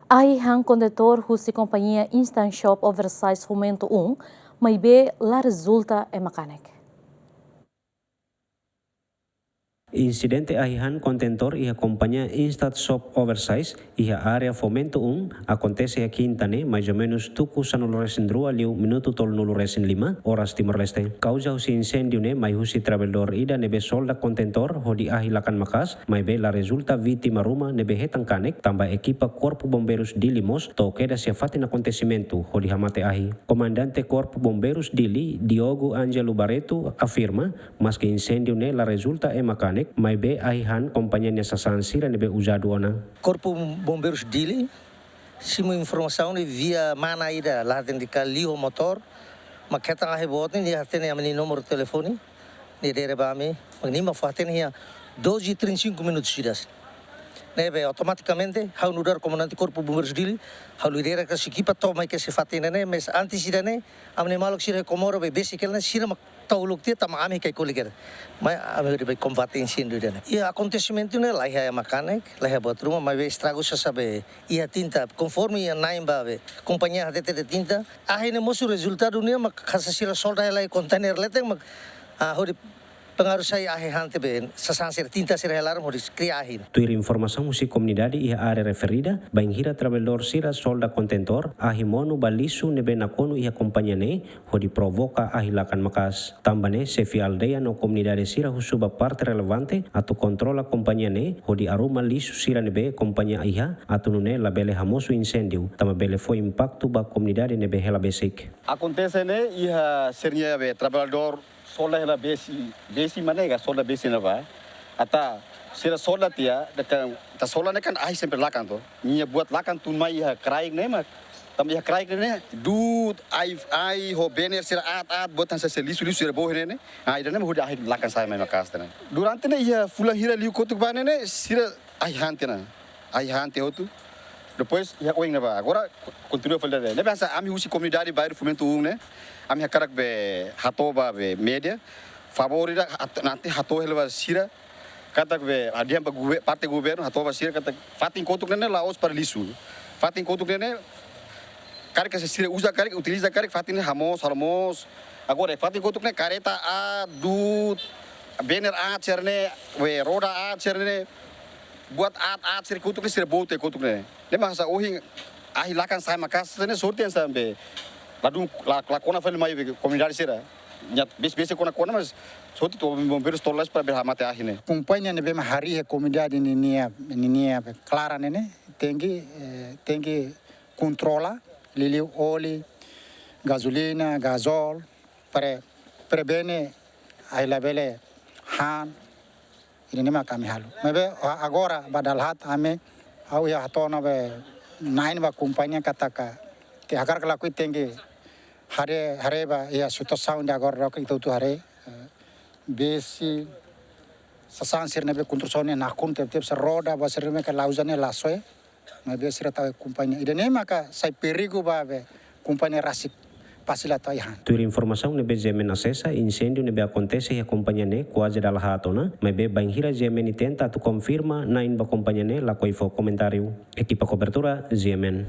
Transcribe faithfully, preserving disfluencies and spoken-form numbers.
Ahi han kontentór husi kompañia Instant Shop Oversize Fomento um, maibé la rezulta ema kanek. Insidente ahi han kontentór iha kompañia Instant Shop Oversize iha área Fomento um akontese iha kinta ne'e, mais ou menus tuku sanulu resin rua liu minutu tolunulu resin lima, oras Timor-Leste. Kauza husi inséndiu ne'e mai husi trabalhadór ida ne'ebé solda kontentór hodi ahi lakan maka'as, maibé la rezulta vítima ruma ne'ebé hetan kanek, tanba ekipa Korpu Bombeirus Dili mós to'o kedas iha fatin akontesimentu hodi hamate ahi. Komandante Korpu Bombeirus Dili, Diogo Angelo Barreto, afirma, maske inséndiu ne'e la rezulta ema kanek, maibé ahi han kompañia nia sasán sira ne'ebé uzadu ona. Korpu Bombeirus Dili simu informasaun ne'e via mana ida la hatene katak liu ho motór, mak hetan ahi boot ne'e, nia hatene ami-nia númeru telefone, nia dere ba ami, mak nia mak fó hatene iha doze e trinta e cinco minutos idas. Ne'ebé automatikamente ha'u nu'udar komandante Korpu Bombeirus Dili, ha'u lidera kedas ekipa to'o mai kedas iha fatin ne'e, mais antes ida-ne'e, ami-nia maluk sira Komoro be besik hela ne'e sira mak tau uluk tiha tanba ami kaikoli kedas. Mai ami hodi bai kombate inséndiu ida-ne'e. Iha akontesimentu ne'e la iha ema kanek, la iha buat ruma, maibé estragu sasán be iha tinta, konforme iha na'in ba be kompañia hatete de'it tinta. Ahi ne'e mosu rezultadu nian mak hanesan sira solda hela iha kontainer leten mak, ah, hodi pengaruh sai ahi han tiha be sasán sira, tinta sira hela laran hodi kria ahi. Tuir informasaun husi komunidade iha área referida, bainhira trabalhadór sira solda kontentór, ahi monu ba lixu ne'ebé nakonu iha kompañia ne'e, hodi provoka ahi lakan maka'as. Tanba ne'e, xefe aldeia no komunidade sira husu ba parte relevante atu kontrola kompañia ne'e, hodi arruma lixu sira ne'ebé kompañia iha, atu nune'e labele hamosu inséndiu, tanba bele fó impaktu ba komunidade ne'ebé hela besik. Akontese ne'e iha sira-nia be trabalhadór solda hela besi, besi mana ka solda besi ne'ebá. Ata sira solda tiha, dehan ita solda ne'e kan ahi sempre lakan to. Nia buat lakan tun mai iha kraik ne'e mak. Tanba iha kraik ne'e, du'ut, ahi, ahi ho banner sira aat, aat, buat hanesan lixu, lixu sira bohe ne'e. Ah, ida-ne'e mak hodi ahi lakan sai mai maka'as ne'e. Durante ne'e iha fulan hira liu kotuk ba ne'e, sira ahi han tiha ona. Ahi han tiha hotu. Depois iha oin ne'ebá. Agora kontinua fali ne'e. Ne'ebé hanesan ami husi komunidade bairru Fomento um ne'e, ami hakarak be hato'o ba be média. Favór ida hat-, nanti hato'o hela ba sira. Katak be hadi'a ba gover-, parte governu hato'o ba sira katak fatin kotuk ne'e la'ós para lixu. Fatin kotuk ne'e karik ke sira uza karik, utiliza karik, fatin ne'e hamoos, halo moos. Agora fatin kotuk ne'e kareta aat, du'ut, banner aat sira-ne'e, be roda aat sira-ne'e, buat aat, aat sira kotuk ne'e, sira boot kotuk ne'e. Ne'e mak hanesan ohin ahi lakan sai maka'as ne'e sorte hanesan be ladún la, la kona fali mai be komunidade sira. Nia besik-besik kona-kona, mas sorte atu bombeiru to'o lai para be hamate ahi ne'e. Kompañia ne'ebé mak harii iha komunidade ninia, ninia klaran ne'e, tenke, eh, tenke kontrola, liuliu óleu, gazolina, gazol, para prevene ahi labele han, ida-ne'e mak ami halo. Maibé a-, agora ba dala haat ami, ha'u iha hato'o ona be na'in ba kompañia katak, ita hakarak lakohi tenke haree, haree ba iha situasaun ida agora loke ita hotu haree, eh, besi, sasán sira ne'ebé konstrusaun ne'e nakonu tebetebes, roda, buat sira ne'ebé ke la uza ne'e la soe. Maibé sira tau iha kompañia. Ida-ne'e maka sai perigu ba be kompañia rasik fásil atu ahi han. Tuir informasaun ne'ebé G M N asesa, inséndiu ne'ebé akontese iha kompañia ne'e kuaze dala haat ona, maibé bainhira G M N tenta atu konfirma, na'in ba kompañia ne'e lakohi fó komentáriu. Ekipa kobertura, G M N.